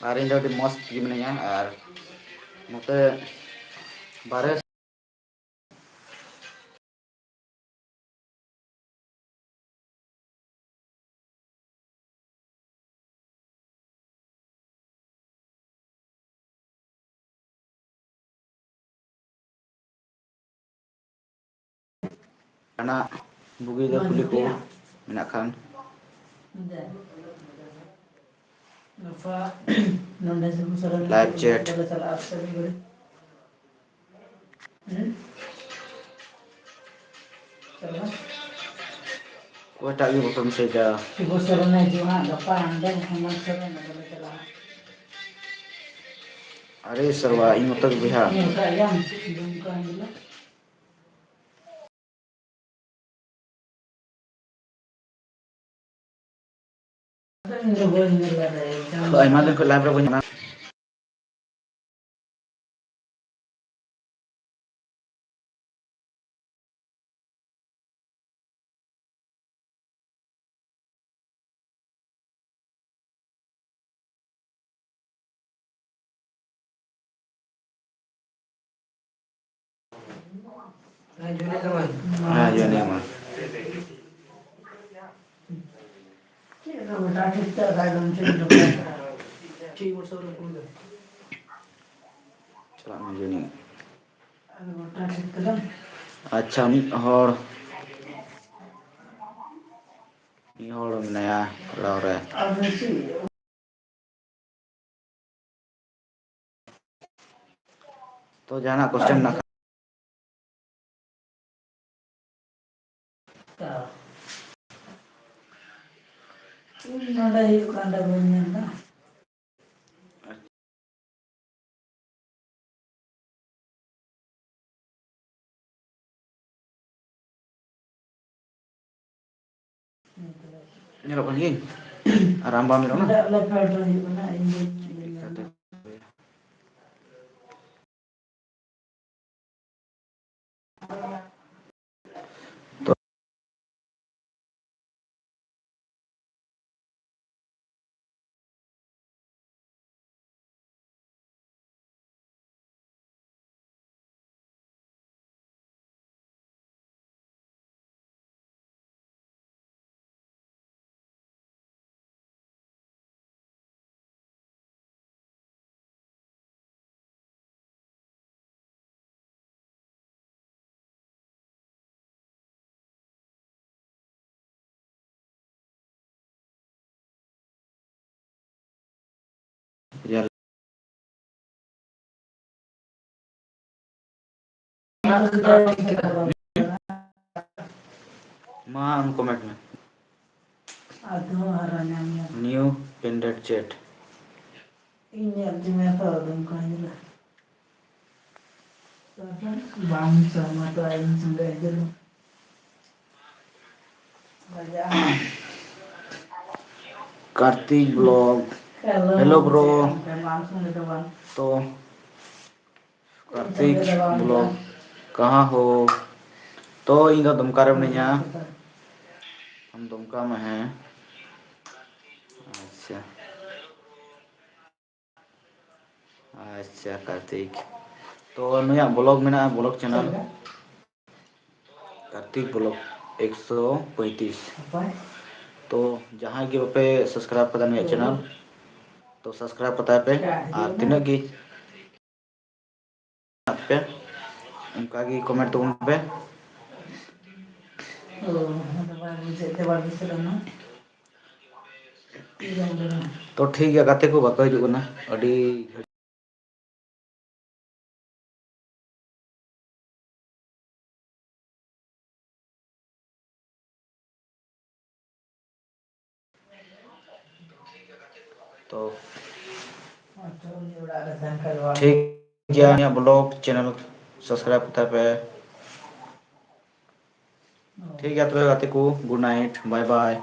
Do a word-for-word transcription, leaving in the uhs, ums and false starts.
ᱟᱨ ᱤᱧ ᱫᱚ ᱟᱹᱰᱤ ᱢᱚᱡᱽ ᱜᱮ ᱢᱤᱱᱟᱹᱧᱟ᱾ ᱟᱨ ᱱᱚᱛᱮ ᱵᱟᱨᱦᱮ ᱡᱟᱦᱟᱱᱟᱜ ᱵᱩᱜᱤ ᱫᱚ ᱠᱩᱞᱤ ᱠᱚ ᱢᱮᱱᱟᱜ ᱠᱷᱟᱱ᱾ ᱜᱟᱯᱟ ᱱᱚᱰᱮ ᱥᱤᱵᱩ ᱥᱚᱨᱮᱱ live chat ᱞᱮ ᱪᱟᱞᱟᱜᱼᱟ, ᱥᱟᱹᱨᱤ ᱜᱷᱟᱹᱲᱤ᱾ ᱦᱮᱸ? ᱪᱟᱞᱟᱜᱼᱟ᱾ ᱚᱠᱚᱭᱴᱟᱜ ᱜᱮ ᱵᱟᱠᱚ ᱢᱮᱥᱮᱡᱟ᱾ ᱥᱤᱵᱩ ᱥᱚᱨᱮᱱ ᱦᱤᱡᱩᱜᱼᱟ ᱦᱟᱸᱜ ᱜᱟᱯᱟ, ᱦᱟᱸᱰᱮ ᱦᱮᱢᱚᱱᱛ ᱥᱚᱨᱮᱱ, ᱚᱸᱰᱮ ᱞᱮ ᱪᱟᱞᱟᱜᱼᱟ᱾ ᱟᱨᱮ ᱥᱟᱨᱣᱟ, ᱤᱧ ᱢᱚᱛᱚ ᱜᱮ ᱵᱚᱭᱦᱟ᱾ ᱤᱧ ᱢᱮᱛᱟᱜ ᱜᱮᱭᱟ, ᱫᱩᱢᱠᱟ ᱦᱤᱡᱩᱜᱼᱟ᱾ ᱟᱭᱢᱟ ᱫᱤᱱ ᱠᱷᱚᱱ live ᱨᱮ ᱵᱟᱹᱧ ᱧᱮᱞᱟ᱾ ᱦᱮᱸ, ᱡᱚᱱᱮᱜ ᱠᱟᱱᱟ᱾ ᱪᱟᱞᱟᱜ ᱢᱮ, ᱡᱚᱱᱮᱜ᱾ ᱟᱪᱪᱷᱟ, ᱢᱤᱫ ᱦᱚᱲ, ᱢᱤᱫ ᱦᱚᱲ ᱢᱮᱱᱟᱭᱟ ᱚᱲᱟᱜ ᱨᱮ᱾ ᱛᱚ, ᱡᱟᱦᱟᱱᱟᱜ question ᱢᱮᱱᱟᱜ ᱠᱷᱟᱱ? ᱤᱧ ᱱᱚᱰᱮ ᱦᱩᱭᱩᱜ ᱠᱟᱱ ᱫᱚ ᱵᱟᱹᱧ ᱧᱮᱞ ᱫᱟ᱾ ᱧᱮᱞᱚᱜ ᱠᱟᱱ ᱜᱤᱭᱟᱹᱧ? ᱟᱨ ᱟᱢ ᱵᱟᱢ ᱧᱮᱞᱚᱜ ᱠᱟᱱᱟ? ᱪᱮᱫᱟᱜ ᱞᱮ ᱯᱷᱮᱰ ᱨᱮ ᱦᱩᱭᱩᱜ ᱠᱟᱱᱟ? ᱤᱧ ᱫᱚ ᱪᱮᱫ ᱤᱧ ᱞᱟᱹᱭᱟ? ᱡᱚᱦᱟᱨ᱾ ᱢᱟ ᱟᱢ comment ᱢᱮ᱾ ᱟᱫᱚ ᱦᱟᱨᱟ ᱧᱟᱢ ᱧᱟᱢ᱾ New pinned chat᱾ ᱤᱧ ᱧᱮᱞ ᱛᱤᱧ ᱢᱮ ᱛᱚ, ᱟᱫᱚ ᱚᱱᱠᱟ ᱧᱮᱞᱟ᱾ ᱵᱟᱝ ᱥᱚᱦᱢᱚᱛᱚᱜᱼᱟ ᱤᱧ ᱥᱚᱸᱜᱮ ᱡᱮ᱾ ᱠᱟᱨᱛᱤᱠ vlog᱾ Hello bro᱾ ᱛᱚ ᱠᱟᱨᱛᱤᱠ vlog, ᱠᱟᱦᱟᱸ ᱦᱳ? ᱛᱚ ᱤᱧ ᱫᱚ ᱫᱩᱢᱠᱟ ᱨᱮ ᱢᱤᱱᱟᱹᱧᱟ᱾ ᱟᱢ ᱫᱩᱢᱠᱟ ᱢᱮ, ᱦᱮᱸ᱾ ᱟᱪᱪᱷᱟ᱾ ᱟᱪᱪᱷᱟ ᱠᱟᱨᱛᱤᱠ, ᱛᱚ ᱱᱩᱭᱟᱜ vlog ᱢᱮᱱᱟᱜᱼᱟ, vlog channel ᱠᱟᱨᱛᱤᱠ vlog ᱮᱠᱥᱚ ᱯᱚᱸᱭᱛᱨᱤᱥ᱾ ᱛᱚ ᱡᱟᱦᱟᱸᱭ ᱜᱮ ᱵᱟᱯᱮ subscribe ᱠᱟᱫᱟ ᱱᱩᱭᱟᱜ channel, ᱛᱚ subscribe ᱠᱟᱛᱟᱭ ᱯᱮ᱾ ᱟᱨ ᱛᱤᱱᱟᱹᱜ ᱜᱮ ᱢᱮᱱᱟᱜ ᱯᱮ, ᱚᱱᱠᱟ ᱜᱮ comment ᱛᱟᱵᱚᱱ ᱯᱮ᱾ ᱚ, ᱟᱫᱚ ᱵᱟᱭ ᱵᱩᱡᱷᱟᱹᱣ ᱛᱮ ᱵᱟᱭ ᱵᱩᱡᱷᱟᱹᱣ ᱞᱮᱱᱟ᱾ ᱛᱚ ᱴᱷᱤᱠ ᱜᱮᱭᱟ, ᱜᱟᱛᱮ ᱠᱚ ᱵᱟᱠᱚ ᱦᱤᱡᱩᱜ ᱠᱟᱱᱟ ᱟᱹᱰᱤ ᱜᱷᱟᱹᱲᱤᱡ᱾ ᱛᱚ ᱴᱷᱤᱠ ᱜᱮᱭᱟ, ᱤᱧᱟᱹᱜ vlog channel subscribe ᱠᱟᱛᱟᱭ ᱯᱮ᱾ ᱴᱷᱤᱠ ᱜᱮᱭᱟ ᱛᱚᱵᱮ ᱜᱟᱛᱮ ᱠᱚ, good night, bye bye᱾